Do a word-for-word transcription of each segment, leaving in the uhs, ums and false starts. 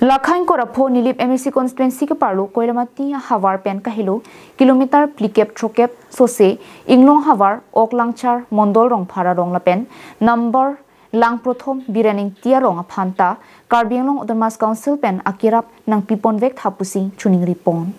Lakhain Korapho Nilip M A C constituency keparlo Koilamati ahavar pen kahelo kilometer phlikep throkep sose Inglong havar Oklangchar Mondol Rongphar arong lapen number Langprothom Biren Ingti arong aphan ta Karbi Anglong Autonomous Council pen akirap nangpiponvek tha pusi choningri pon.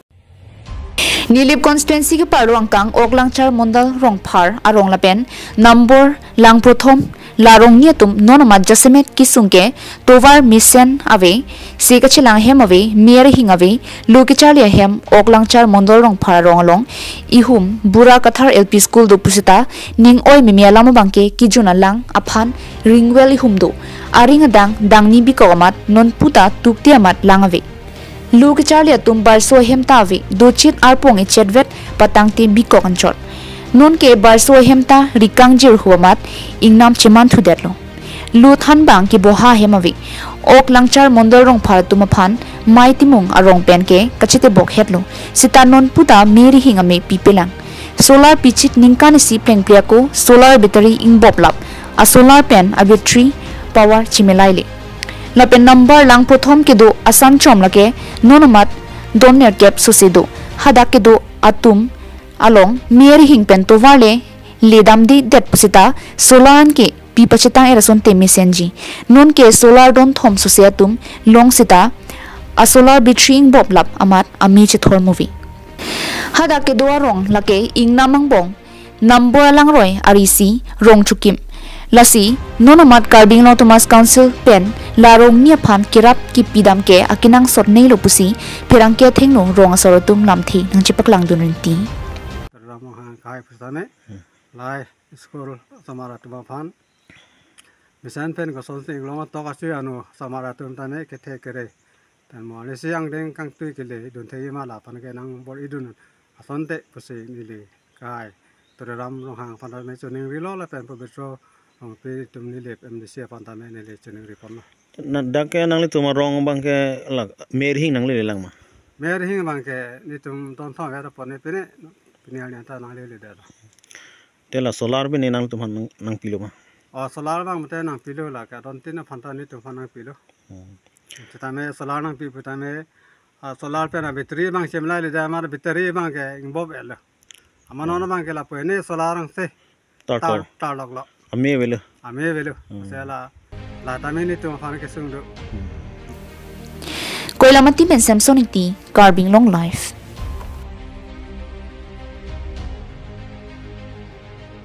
Nilip constituency keparlo angkang Oklangchar Mondol Rongphar arong lapen number Langprothom la arongni atum non amat jasemet kesung ke tovar mesen ave, se kachelang ahem ave, me arihing ave, lo kecharli ahem Oklangchar Mondol Rongphar arong along ihum Bura Kathar L P School do pusita ning oi meme alam abangke kejun alang aphan ringwell ihum do. Aring adang dangni bikok amat non puta tukti amat lang ave. Lo kecharli atum barso ahem ta ave, dochit arpong echetvet patangte bikok anchot. Non ke barso ahem ta rikang jirhu amat ingnam cheman thudetlo. Lo thanbang keboha ahem ave. Oklangchar Mondol Rongphar atum aphan mei timung arong pen ke kachetebok hetlo. Sita non puta me rihing ame pipelang. Solar pichit ningkan isi plengple ako solar battery ingboplap. A solar pen a battery power chimelaile. Lapen number Langprothom kedo asan chom lake non amat don nerkep sose do. Hadak kedo atum along me arihing pen tovar le ledamdedet pusita solar an ke pi pachetang er asonte mesenji. Non ke solar don thom sose atum long sita a solar battery ingboplap amat ame chethor muvi. Hadak kedo arong lake ingnam angbong number alangroi arisi rong chukim. Lasi non amat Karbi Anglong Autonomous Council pen la arongni aphan kirap kipidam ke akenangsot neilo pusi pherangke athengno rong asor atum lamthe nangchepaklang dun rinti. Ram Ronghang kai pusitame, lai school samar atum aphan mesen pen kosonsi Inglong atok asi anu samar atum tame kethe kere. Tan mo ani si angdeng kangtui kele dun thei ma lapan ke nangbor-idun asonte pusi neli kai Tuliram Ronghang aphan tame choningrilo lapen Pobitro Rongpi atum Nilip M D C aphan tame neli choningri ponlo. Na dak ke nanglitum arong abangke lak me rihing nangle lang ma? Me rihing abangke netum ton thom ya pon ne pine pine ani ta nanglele dalo. Te la solar pine nanglitum aphan nang, nangpilo ma? O solar abang mate nangpilo, la ke don tin aphan ta netum aphan nangpilo. Hmm. Sitame solar nangpi putame, a solar pen a battery abang chemelaile, amar battery abangke ingbop elo. Amar non abangke lapu ne solar angse. Tar Tar, tar. Tarloklo. Ame avelo. Ame avelo. Hmm. Sela, la tame netum aphan kesung do. Koilamati pen Samson Ingti, Karbi Anglong Live.